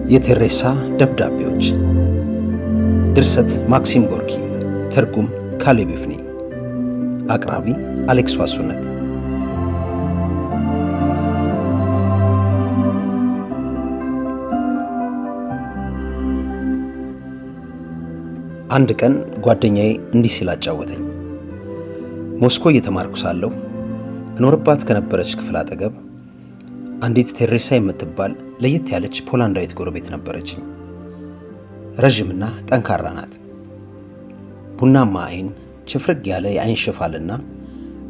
የቴሬሳ ደብዳቤዎች። ድርሰት ማክሲም ጎርኪ፣ ትርጉም ካሌብ ይፍኔ፣ አቅራቢ አሌክስ ዋሱነት። አንድ ቀን ጓደኛዬ እንዲህ ሲል አጫወተኝ። ሞስኮ እየተማርኩ ሳለሁ እኖርባት ከነበረች ክፍል አጠገብ አንዲት ቴሬሳ የምትባል ለየት ያለች ፖላንዳዊት ጎረቤት ነበረችኝ። ረዥምና ጠንካራ ናት። ቡናማ አይን፣ ችፍርግ ያለ የአይን ሽፋልና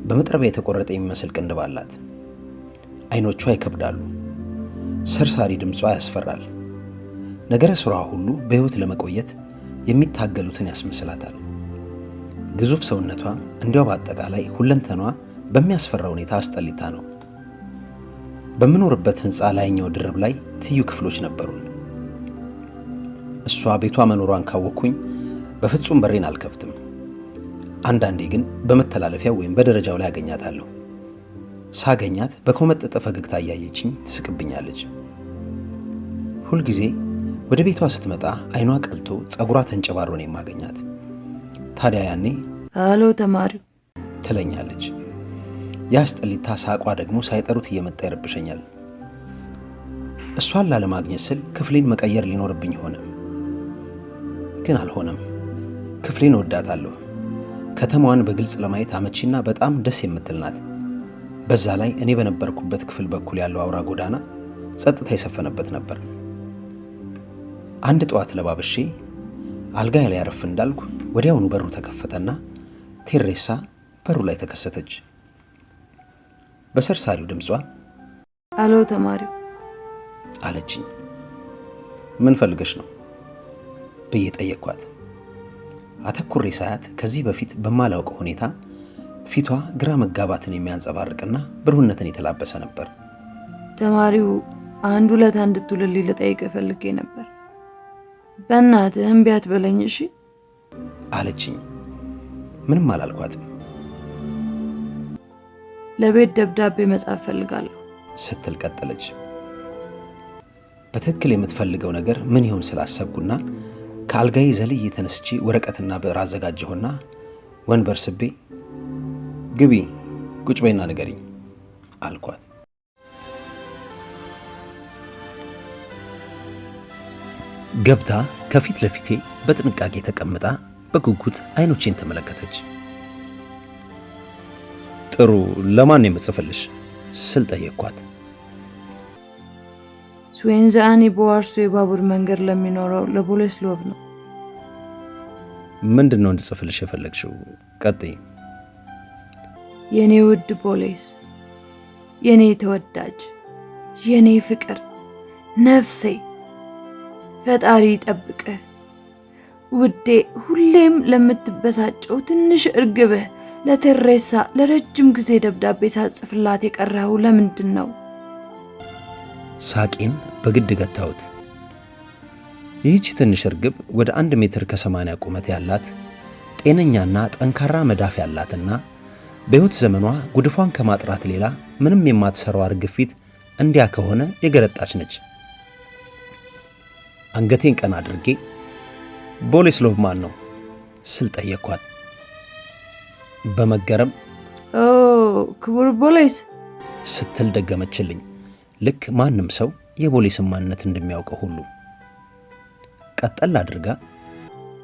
በመጥረቢያ የተቆረጠ የሚመስል ቅንድብ አላት። አይኖቿ ይከብዳሉ። ሰርሳሪ ድምጿ ያስፈራል። ነገረ ስራዋ ሁሉ በሕይወት ለመቆየት የሚታገሉትን ያስመስላታል። ግዙፍ ሰውነቷ እንዲያው በአጠቃላይ ሁለንተኗ በሚያስፈራ ሁኔታ አስጠሊታ ነው። በምኖርበት ሕንፃ ላይኛው ድርብ ላይ ትይዩ ክፍሎች ነበሩን። እሷ ቤቷ መኖሯን ካወቅኩኝ በፍጹም በሬን አልከፍትም። አንዳንዴ ግን በመተላለፊያ ወይም በደረጃው ላይ አገኛታለሁ። ሳገኛት በኮመጠጠ ፈገግታ እያየችኝ ትስቅብኛለች። ሁልጊዜ ወደ ቤቷ ስትመጣ አይኗ ቀልቶ ጸጉሯ ተንጨባሮ ነው የማገኛት። ታዲያ ያኔ አሎ ተማሪው ትለኛለች። የአስጠሊታ ሳቋ ደግሞ ሳይጠሩት እየመጣ ይረብሸኛል። እሷን ላለማግኘት ስል ክፍሌን መቀየር ሊኖርብኝ ሆነ። ግን አልሆነም። ክፍሌን እወዳታለሁ። ከተማዋን በግልጽ ለማየት አመቺና በጣም ደስ የምትል ናት። በዛ ላይ እኔ በነበርኩበት ክፍል በኩል ያለው አውራ ጎዳና ጸጥታ የሰፈነበት ነበር። አንድ ጠዋት ለባብሼ አልጋ ላይ አረፍ እንዳልኩ ወዲያውኑ በሩ ተከፈተና ቴሬሳ በሩ ላይ ተከሰተች። በሰርሳሪው ድምጿ አሎ ተማሪው አለችኝ። ምን ፈልገሽ ነው ብዬ ጠየቅኳት። አተኩሬ ሳያት ከዚህ በፊት በማላውቀው ሁኔታ ፊቷ ግራ መጋባትን የሚያንጸባርቅና ብሩህነትን የተላበሰ ነበር። ተማሪው አንድ ውለታ እንድትውልልኝ ልጠይቅህ ፈልጌ ነበር። በእናትህ እምቢ አትበለኝ እሺ አለችኝ። ምንም አላልኳትም። ለቤት ደብዳቤ መጻፍ ፈልጋለሁ ስትል ቀጠለች። በትክክል የምትፈልገው ነገር ምን ይሆን ስላሰብኩና ከአልጋዬ ዘልዬ ተነስቼ ወረቀትና ብዕር አዘጋጀሁና ወንበር ስቤ ግቢ ቁጭ በይና ንገሪኝ አልኳት። ገብታ ከፊት ለፊቴ በጥንቃቄ ተቀምጣ በጉጉት አይኖቼን ተመለከተች። ጥሩ፣ ለማን ነው የምጽፍልሽ ስል ጠየቅኳት። ስዌንዛኒ በዋርሶ የባቡር መንገድ ለሚኖረው ለቦሌስሎቭ ነው። ምንድን ነው እንድጽፍልሽ የፈለግሽው? ቀጥይ። የኔ ውድ ቦሌስ፣ የኔ ተወዳጅ፣ የኔ ፍቅር፣ ነፍሴ፣ ፈጣሪ ይጠብቅህ ውዴ። ሁሌም ለምትበሳጨው ትንሽ እርግብህ ለቴሬሳ ለረጅም ጊዜ ደብዳቤ ሳጽፍላት የቀረኸው ለምንድን ነው? ሳቄን በግድ ገታሁት። ይህች ትንሽ እርግብ ወደ 1 ሜትር ከ80 ቁመት ያላት ጤነኛና ጠንካራ መዳፍ ያላትና በሕይወት ዘመኗ ጉድፏን ከማጥራት ሌላ ምንም የማትሰራው እርግብ ፊት እንዲያ ከሆነ የገረጣች ነች። አንገቴን ቀና አድርጌ ቦሌስሎቭ ማን ነው ስል ጠየቅኳት። በመገረም ኦ ክቡር ቦሌስ ስትል ደገመችልኝ። ልክ ማንም ሰው የቦሌስን ማንነት እንደሚያውቀው ሁሉ። ቀጠል አድርጋ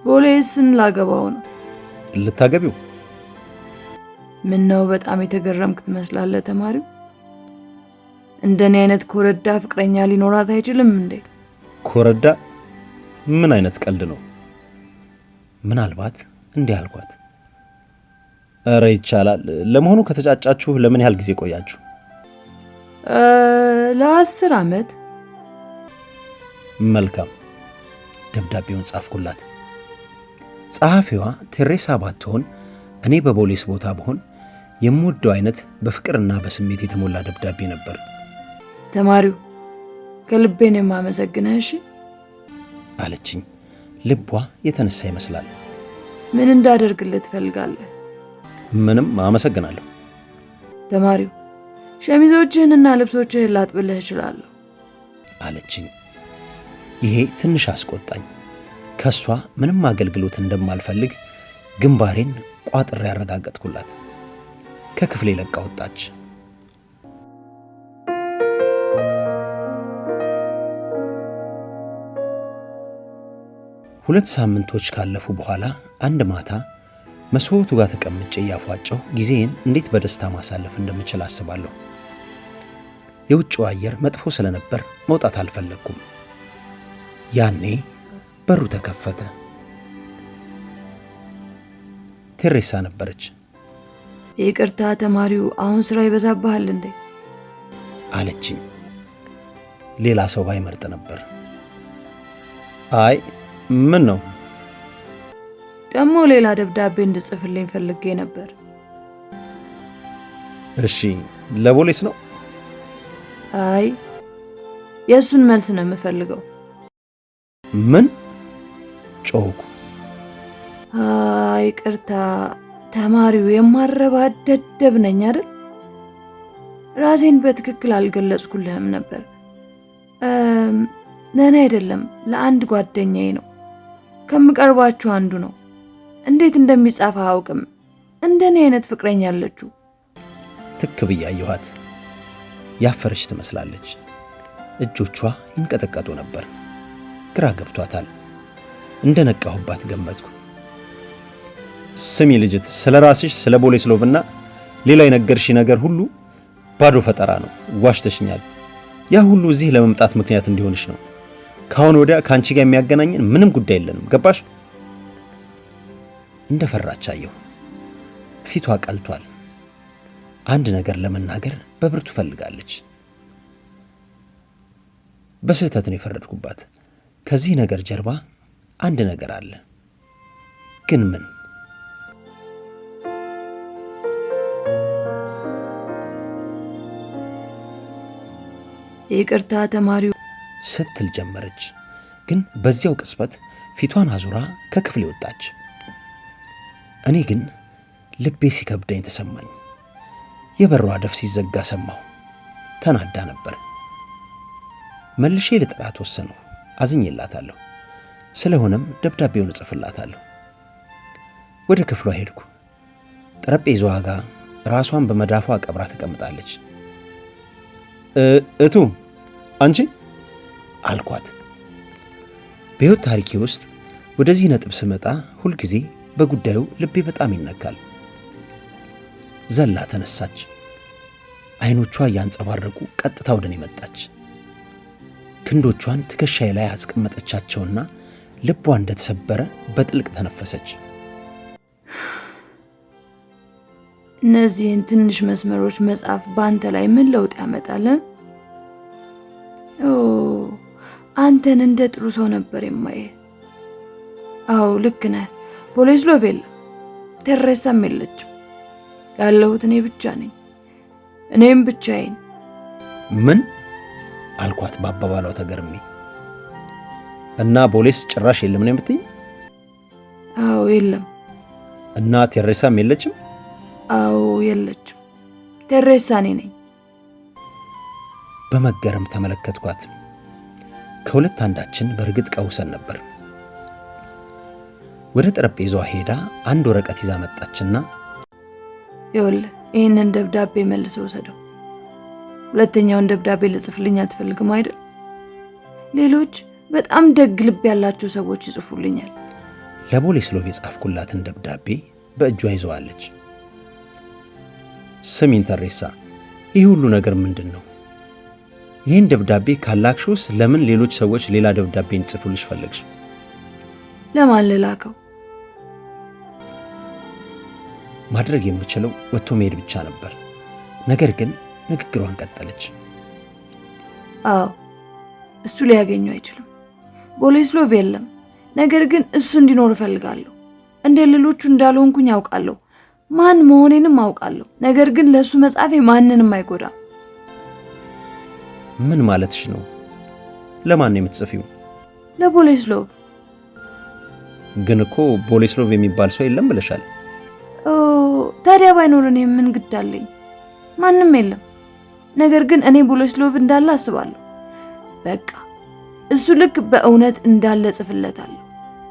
ቦሌስን ላገባው ነው። ልታገቢው? ምን ነው በጣም የተገረምክ ትመስላለህ ተማሪው። እንደኔ አይነት ኮረዳ ፍቅረኛ ሊኖራት አይችልም እንዴ? ኮረዳ? ምን አይነት ቀልድ ነው? ምናልባት እንዲህ አልኳት። እረ ይቻላል። ለመሆኑ ከተጫጫችሁ ለምን ያህል ጊዜ ቆያችሁ? ለ10 ዓመት። መልካም። ደብዳቤውን ጻፍኩላት። ጸሐፊዋ ቴሬሳ ባትሆን እኔ በቦሌስ ቦታ ብሆን የምወደው አይነት በፍቅርና በስሜት የተሞላ ደብዳቤ ነበር። ተማሪው ከልቤ ነው የማመሰግንህ። እሺ አለችኝ። ልቧ የተነሳ ይመስላል። ምን እንዳደርግልህ ትፈልጋለህ? ምንም፣ አመሰግናለሁ። ተማሪው ሸሚዞችህንና ልብሶችህን ላጥብልህ እችላለሁ አለችኝ። ይሄ ትንሽ አስቆጣኝ። ከሷ ምንም አገልግሎት እንደማልፈልግ ግንባሬን ቋጥሬ ያረጋገጥኩላት። ከክፍሌ ለቃ ወጣች። 2 ሳምንቶች ካለፉ በኋላ አንድ ማታ መስኮቱ ጋር ተቀምጬ እያፏጨሁ ጊዜዬን እንዴት በደስታ ማሳለፍ እንደምችል አስባለሁ። የውጭው አየር መጥፎ ስለነበር መውጣት አልፈለግኩም። ያኔ በሩ ተከፈተ። ቴሬሳ ነበረች። ይቅርታ ተማሪው፣ አሁን ስራ ይበዛብሃል እንዴ? አለችኝ። ሌላ ሰው ባይመርጥ ነበር። አይ ምን ነው? ደግሞ ሌላ ደብዳቤ እንድጽፍልኝ ፈልጌ ነበር። እሺ፣ ለቦሌስ ነው? አይ የእሱን መልስ ነው የምፈልገው። ምን? ጮህኩ። አይ ይቅርታ ተማሪው፣ የማረባ ደደብ ነኝ አይደል? ራሴን በትክክል አልገለጽኩልህም ነበር። ለእኔ አይደለም፣ ለአንድ ጓደኛዬ ነው። ከምቀርባችሁ አንዱ ነው። እንዴት እንደሚጻፍ አያውቅም። እንደኔ አይነት ፍቅረኛ አለችው። ትክ ብዬ አየኋት። ያፈረች ትመስላለች። እጆቿ ይንቀጠቀጡ ነበር። ግራ ገብቷታል። እንደነቃሁባት ገመትኩ። ስሚ ልጅት፣ ስለ ራስሽ ስለ ቦሌስሎቭና ሌላ የነገርሽ ነገር ሁሉ ባዶ ፈጠራ ነው። ዋሽተሽኛል። ያ ሁሉ እዚህ ለመምጣት ምክንያት እንዲሆንሽ ነው። ከአሁን ወዲያ ከአንቺ ጋር የሚያገናኘን ምንም ጉዳይ የለንም። ገባሽ? እንደፈራች አየሁ። ፊቷ ቀልቷል። አንድ ነገር ለመናገር በብርቱ ፈልጋለች። በስህተት ነው የፈረድኩባት። ከዚህ ነገር ጀርባ አንድ ነገር አለ። ግን ምን? ይቅርታ ተማሪው ስትል ጀመረች። ግን በዚያው ቅጽበት ፊቷን አዙራ ከክፍል ወጣች። እኔ ግን ልቤ ሲከብደኝ ተሰማኝ። የበሯ ደፍ ሲዘጋ ሰማሁ። ተናዳ ነበር። መልሼ ልጠራት ወሰንሁ። አዝኜላታለሁ። ስለሆነም ደብዳቤውን እጽፍላታለሁ። ወደ ክፍሏ ሄድኩ። ጠረጴዛዋ ጋር ራሷን በመዳፏ ቀብራ ተቀምጣለች። እቱ አንቺ አልኳት። በሕይወት ታሪኬ ውስጥ ወደዚህ ነጥብ ስመጣ ሁልጊዜ በጉዳዩ ልቤ በጣም ይነካል። ዘላ ተነሳች። አይኖቿ እያንጸባረቁ ቀጥታ ወደ እኔ መጣች። ክንዶቿን ትከሻዬ ላይ አስቀመጠቻቸውና ልቧ እንደተሰበረ በጥልቅ ተነፈሰች። እነዚህን ትንሽ መስመሮች መጻፍ በአንተ ላይ ምን ለውጥ ያመጣል? ኦ አንተን እንደ ጥሩ ሰው ነበር የማየህ። አዎ ልክ ነህ። ቦሌስሎቭ የለም፣ ቴሬሳም የለችም። ያለሁት እኔ ብቻ ነኝ። እኔም ብቻዬን። ምን አልኳት በአባባሏ ተገርሜ። እና ቦሌስ ጭራሽ የለም ነው የምትይኝ? አዎ የለም። እና ቴሬሳም የለችም? አዎ የለችም። ቴሬሳ እኔ ነኝ። በመገረም ተመለከትኳት። ከሁለት አንዳችን በእርግጥ ቀውሰን ነበር። ወደ ጠረጴዛዋ ሄዳ አንድ ወረቀት ይዛ መጣችና ይኸውልህ ይህንን ደብዳቤ መልሰህ ወሰደው። ሁለተኛውን ደብዳቤ ልጽፍልኝ አትፈልግም አይደል? ሌሎች በጣም ደግ ልብ ያላቸው ሰዎች ይጽፉልኛል። ለቦሌስሎቭ የጻፍኩላትን ደብዳቤ በእጇ ይዘዋለች። ስሚን ተሬሳ፣ ይህ ሁሉ ነገር ምንድን ነው? ይህን ደብዳቤ ካላክሽውስ ለምን ሌሎች ሰዎች ሌላ ደብዳቤ እንዲጽፉልሽ ፈለግሽ? ለማን ልላከው? ማድረግ የምችለው ወጥቶ መሄድ ብቻ ነበር። ነገር ግን ንግግሯን ቀጠለች። አዎ እሱ ሊያገኘው አይችልም። ቦሌስሎቭ የለም። ነገር ግን እሱ እንዲኖር እፈልጋለሁ። እንደ ሌሎቹ እንዳልሆንኩኝ አውቃለሁ። ማን መሆኔንም አውቃለሁ። ነገር ግን ለእሱ መጻፌ ማንንም አይጎዳም። ምን ማለትሽ ነው? ለማን ነው የምትጽፊው? ለቦሌስሎቭ። ግን እኮ ቦሌስሎቭ የሚባል ሰው የለም ብለሻል። ኦ ታዲያ ባይኖር እኔ ምን ግድ አለኝ? ማንም የለም። ነገር ግን እኔ ቦሌስሎቭ እንዳለ አስባለሁ። በቃ እሱ ልክ በእውነት እንዳለ እጽፍለታለሁ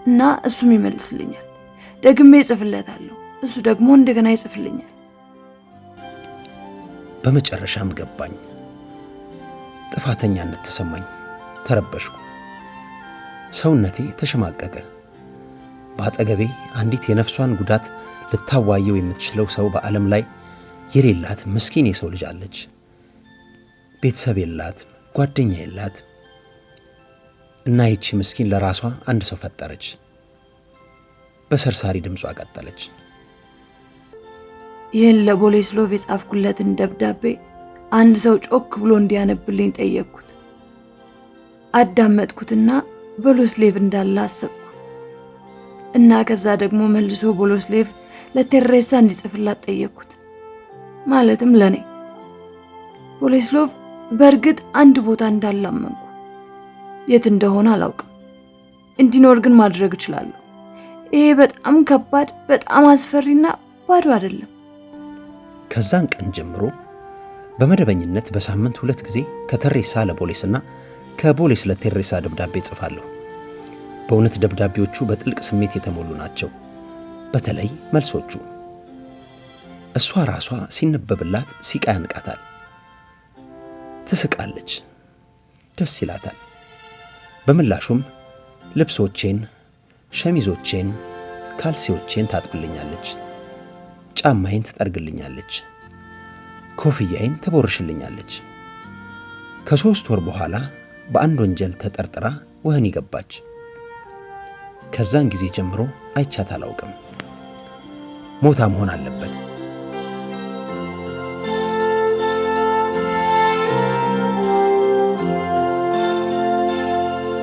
እና እሱም ይመልስልኛል። ደግሜ እጽፍለታለሁ፣ እሱ ደግሞ እንደገና ይጽፍልኛል። በመጨረሻም ገባኝ። ጥፋተኛነት ተሰማኝ። ተረበሽኩ። ሰውነቴ ተሸማቀቀ። በአጠገቤ አንዲት የነፍሷን ጉዳት ልታዋየው የምትችለው ሰው በዓለም ላይ የሌላት ምስኪን የሰው ልጅ አለች። ቤተሰብ የላት፣ ጓደኛ የላት እና ይቺ ምስኪን ለራሷ አንድ ሰው ፈጠረች። በሰርሳሪ ድምጿ ቀጠለች። ይህን ለቦሌስሎቭ የጻፍኩለትን ደብዳቤ አንድ ሰው ጮክ ብሎ እንዲያነብልኝ ጠየቅኩት። አዳመጥኩትና ቦሎስሌቭ እንዳለ አሰብኩ እና ከዛ ደግሞ መልሶ ቦሎስሌቭ ለቴሬሳ እንዲጽፍላት ጠየቅኩት፣ ማለትም ለኔ። ቦሌስሎቭ በእርግጥ አንድ ቦታ እንዳላመንኩ የት እንደሆነ አላውቅም። እንዲኖር ግን ማድረግ እችላለሁ። ይሄ በጣም ከባድ፣ በጣም አስፈሪና ባዶ አይደለም። ከዛን ቀን ጀምሮ በመደበኝነት በሳምንት 2 ጊዜ ከተሬሳ ለቦሌስና ከቦሌስ ለቴሬሳ ደብዳቤ እጽፋለሁ። በእውነት ደብዳቤዎቹ በጥልቅ ስሜት የተሞሉ ናቸው። በተለይ መልሶቹ። እሷ ራሷ ሲነበብላት ሲቃ ያንቃታል። ትስቃለች፣ ደስ ይላታል። በምላሹም ልብሶቼን፣ ሸሚዞቼን፣ ካልሲዎቼን ታጥብልኛለች፣ ጫማዬን ትጠርግልኛለች፣ ኮፍያዬን ትቦርሽልኛለች። ከ3 ወር በኋላ በአንድ ወንጀል ተጠርጥራ ወህኒ ገባች። ከዛን ጊዜ ጀምሮ አይቻት አላውቅም። ሞታ መሆን አለበት።